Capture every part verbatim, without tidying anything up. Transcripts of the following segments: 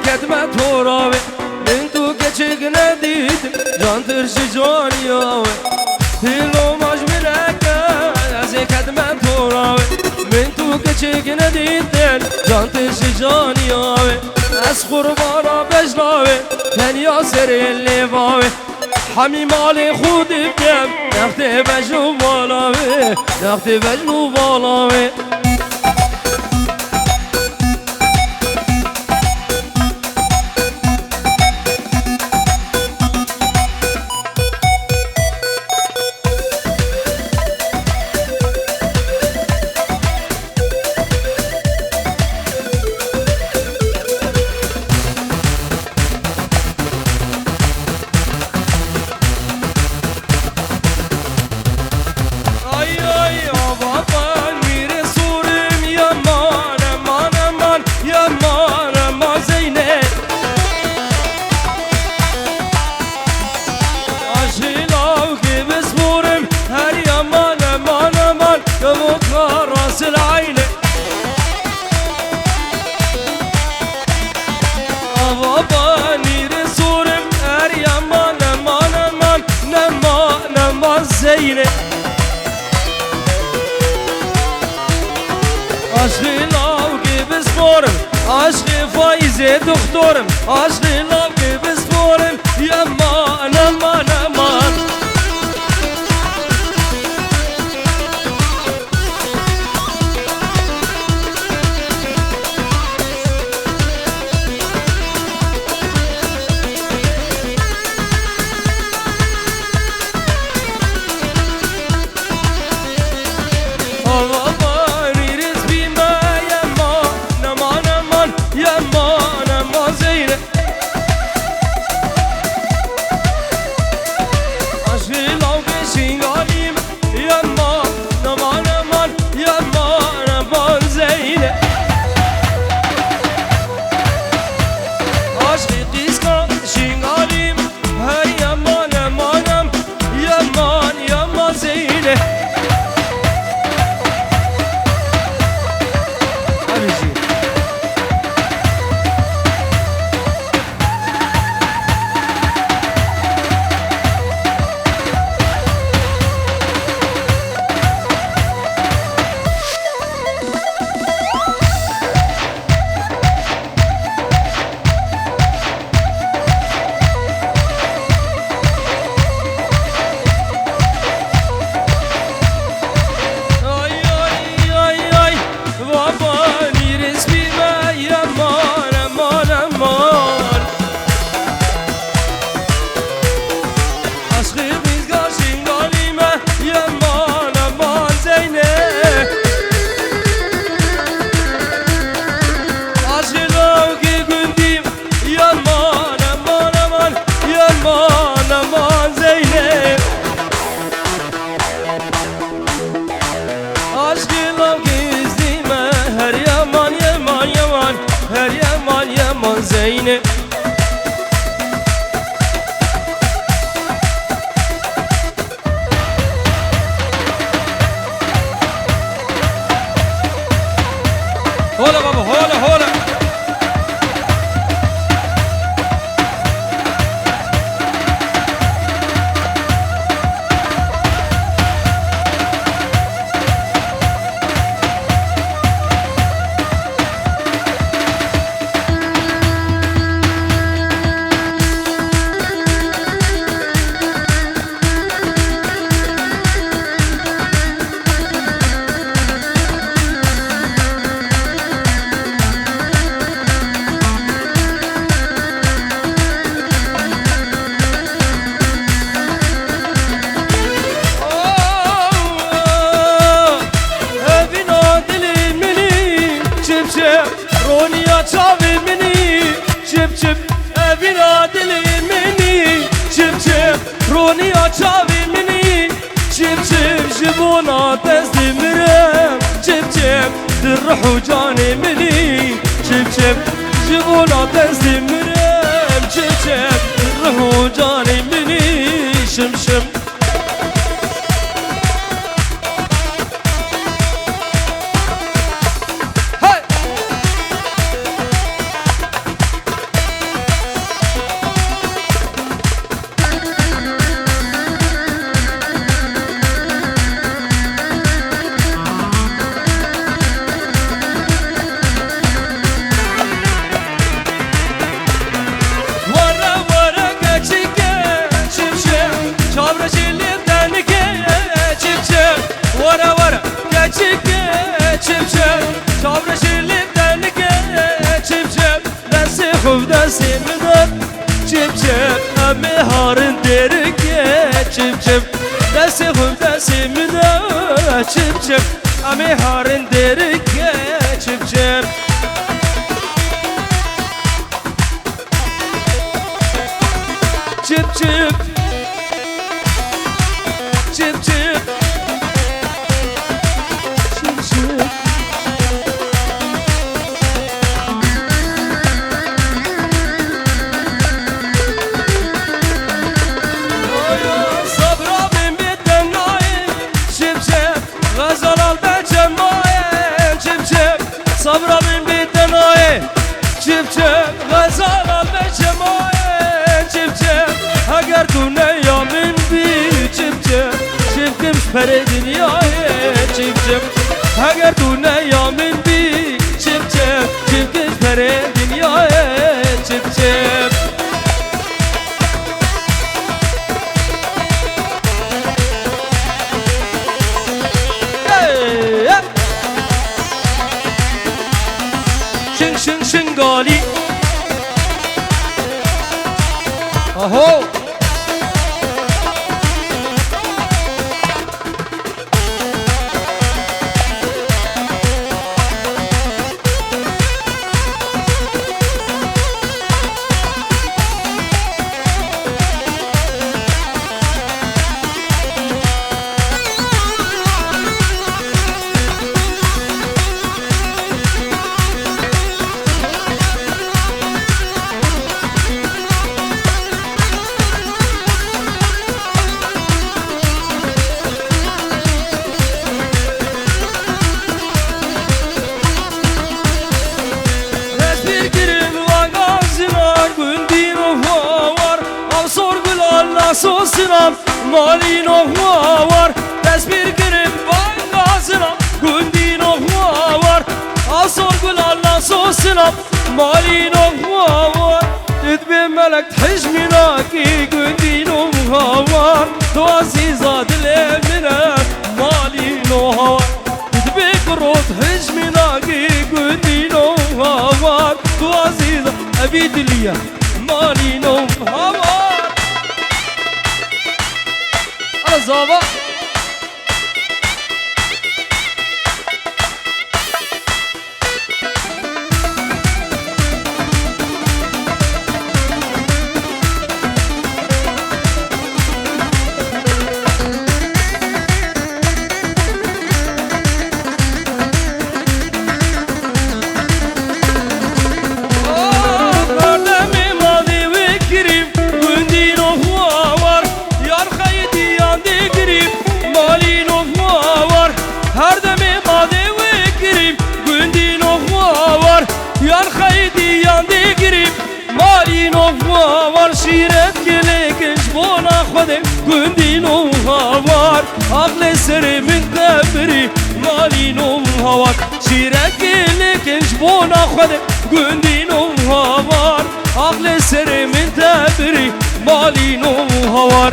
Kedme toravê, min tu keçik nedîtim, can tirşi caniya wê. Hilo maj mileke, ez ê kedme toravê, min tu keçik nedîtin, can tirşi caniya wê. Ez qurbana bejna wê, tenya serê lêva wê. Hemî malê xwe dikem, nextê bejn û vala wê, nextê bejn û vala wê. Ay, ay, ava, van, mîrê sorim, yaman, eman, eman, yaman, eman, Zeynep. Aşî lawkê bisporim, her yaman, eman, eman, kevok rasil ayne. Ava banîrê sorim, her yaman, eman, eman, nema, nema Zeynep. Aşkê lawkê bisporim, aşkê Faîzê doktorim, aşkê lawkê bisporim, yaman, eman, eman. Ava banîrê spî me, yema, nema, nema, yema, nema Zeynep. Aşkê lawkê Şingalî me, yema, nema, nema, yema, nema Zeynep. Aşkê qîska Şingalî me, hey yema, nema, nema, yema, nema Zeynep. Hadi jî. Ay, ay, ay, ay. Baba, nîrê spî me, yeman, eman, eman. Aşkê Rîzgar Şingalî me, yeman, eman Zeynep. Aşkê lawkê gundî me, yeman, eman, eman, yeman, eman Zeynep. Aşkê lawkê Îzlî me, her yeman, yeman, yeman, her yeman, yeman Zeynep. Hola baba, hola, hola. Evîna dilê min î, çip çip roniya çavê min î, çip çip evîna dilê min î, çip çip roniya çavê min î. Çip çip ji bona te ez dimirim, çip çip di ruh û canê min î. Çip çip ji bona te ez dimirim, çip çip di ruh û canê min î. Şim şim. Hey! Harin derike çip çip, destê xwe destê min e çip çip. Em ê harin derike çip çip. Çip çip. Çip çip. Çip çip. Oy, oy, sabra bin bitenayê, çip çip. Xezal al beçe mayê, çip çip. Sabra bin bitenayê, çip çip. Xezal al beçe mayê, çip çip. Heger tu neya min bî, çip çip. Çip kim ji perê dinyayê, çip çip. Heger tu neya min bî, çip çip. Çip kim ji perê dinyayê, çip çip. Hey, hey. Şing, şing, şingalî. Aho. Destpêkirin vanga zinan gundî û hawar, avsor gulal naso sinan malîn û hawar. Destpêkirin vanga zinan gundî û hawar, avsor gulal naso sinan malîn û hawar. Tu dibê melek hijmînakî gundîn û hawar, tu azîza dilê min e, malîn û hawar. Tu dibê kurot hijmînakî gundîn û hawar, tu azîza evî dilî ye, malîn û hawar. Ala zava. Erdemê mavê wê kirî, gundî no hawar, yar xeyidî yan dê girî, malî no hawar. Her demê mavê wê kirî, gundî no hawar, yar xeyidî yan dê girî, malî no hawar. Şîret gelek ji bona Xwedê, gundî no hawar. Aqlê serê min te birî, malî no hawar. Şîret gelek ji bona Xwedê, gundî no hawar. Aqlê serê min te birî, malî no hawar.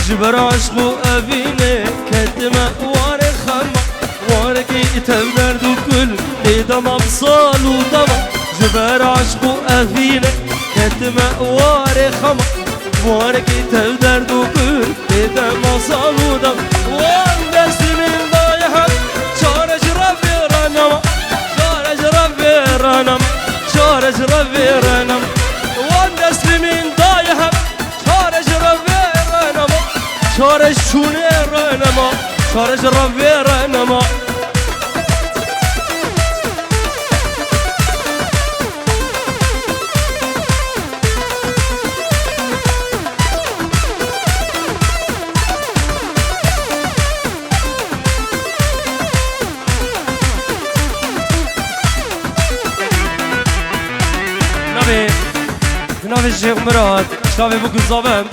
Ji ber aşq û evînê ketime warê xema, warekî tev derd û kul tê dema bi sal û dema. Ji ber aşq û evînê ketime warê xema, warekî tev derd û kul tê dema sal û dema. Wan destê min daye hev, çare ji revê re nema, çare ji revê re nema, çare ji revê re nema. Wan destê min daye hev, çare ji revê re nema, çare ji çûnê re nema, çare ji revê re nema. Navê Navê Şêx Mirat, çavê bû ku zaven,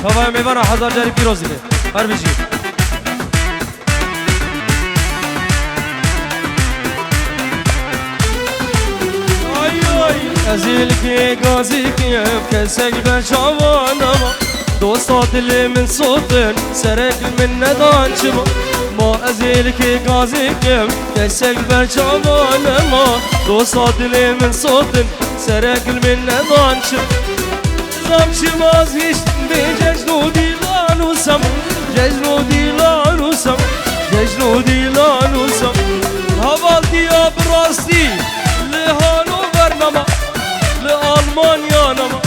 tavaya mêvana hezar carî pîroz dibe. Her bijî. Ay, ay. Ez êlkê gazî kim, kesek ber çavan nema. Dosta dilê min sotin, serek min nedan çima. Ma ez êlkê gazî kim, kesek ber çavan nema. Dosta dilê min sotin, serek min nedan çima. Zam çima ez hişt bê cejn û dîlan û sem, cejn û dîlan û sem, cejn û dîlan û sem. Hevaltiya bi rastî li Hanover nema, li Almanya nema,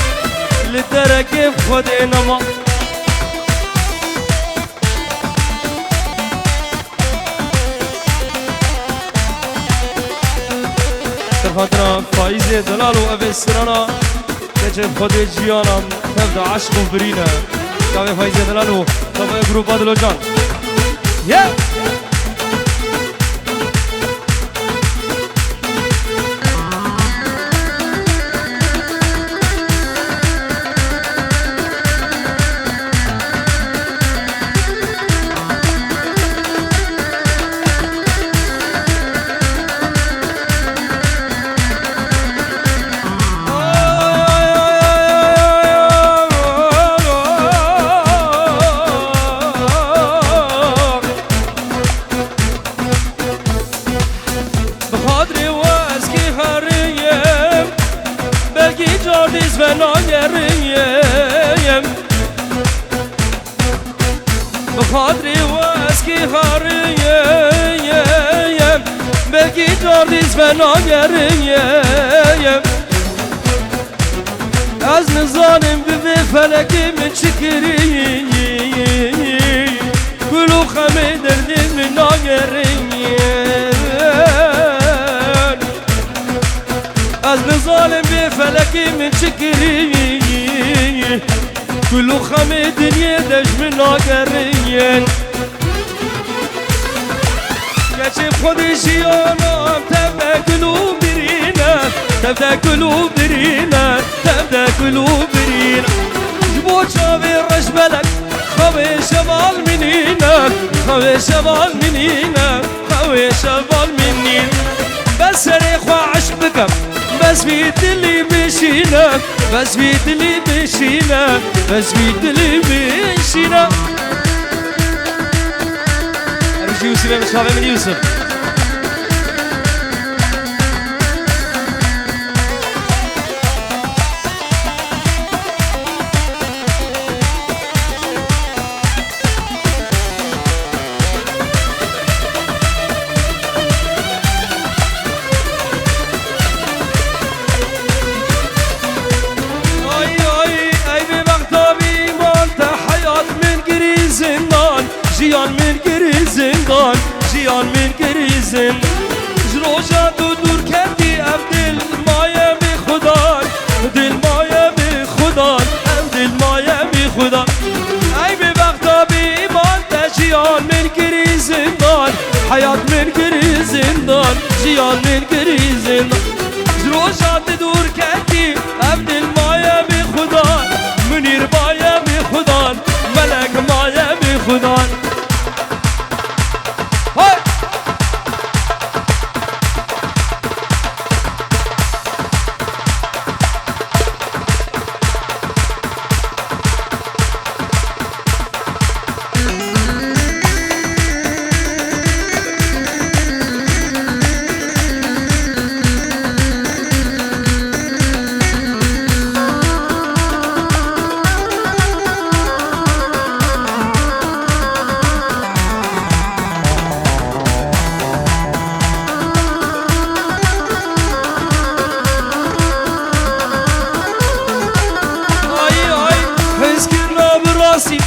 li derekê Xwedê nema. Xatina Faîzê Delal û evê strana keçê Xwedê ciyana tev de eşq û birîne. Çavê Faîzê Delal û çavê grupa Dilocan. Yeah! Bi xatirê we ez kî heriyim, belkî cardîs ve nageriyim. Bi xatirê we ez kî heriyim, belkî cardîs ve nageriyim. Ez nizanim bi vê felekê min çi kirî. Gul û xemê derdê min nagerîn. Ez nizanim vê felekê min çi kirî. Gul û xemê dinyê de ji min nagerîn. Keçê Xwedê jiyana tev de gul û birîne, tev de gul û birîne, tev de gul û birîne. Ji bo çavê reşbelek xewê şeval min nîne, xewê şeval min nîne, xewê şeval min nîne. Bes serê xwe eşq bikim, bes vî dilî bişîne, bes vî dilî bişîne, bes vî dilî bişîne. Her bijî Yûsifê min, çavê min Yûsif. Ay, ay, ey bêbexta bîman te heyat min kirî zindan. Jiyan min kirî zindan, jiyan min kirî zindan. Ji roja tu dûr ketî ev dil maye bêxudan, dil maye bêxudan, ev dil maye bêxudan. Ey bêbexta bêîman te jiyan min kirî zindan, heyat min kirî zindan, jiyan min kirî zindan. Ji roja tu dûr ketî ev dil maye bêxudan, Munîr maye bêxudan, Melek maye bêxudan. Hey! Ay, ay, hizkirina bi rastî.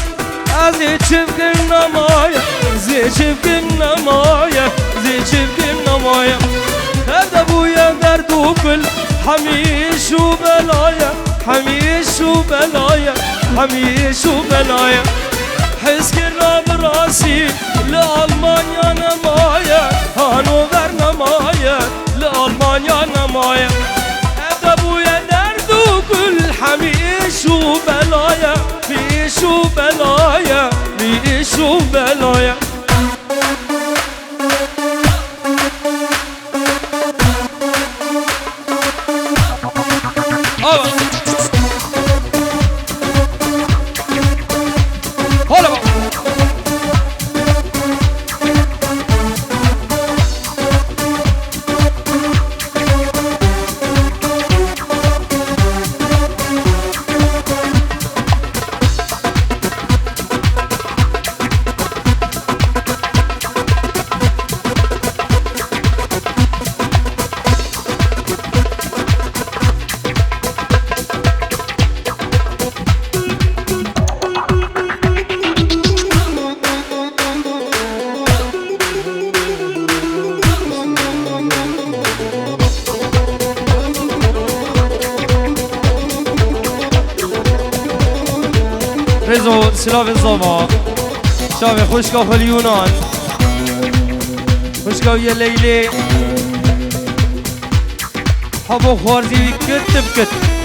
Ez ê çi bikim nemaye, zê çi bikim nemaye, zê çi bikim nemaye. Tev de bûye derd û kul, hemî îş û belaye, hemî îş û belaye, hemî îş û belaye. Hizkirina bi rastî li Almanya nemaye, Hanover nemaye, li Almanya nemaye. Tev de bûye derd û kul, hemî Şu belaya, bir şu belaya. Ava. Hala bak. Rêzo silavê zava. Çavê xwişka xwe li Yunan. Xwişka wî ye Leylê. Habo xwarzî wî kit bi kit.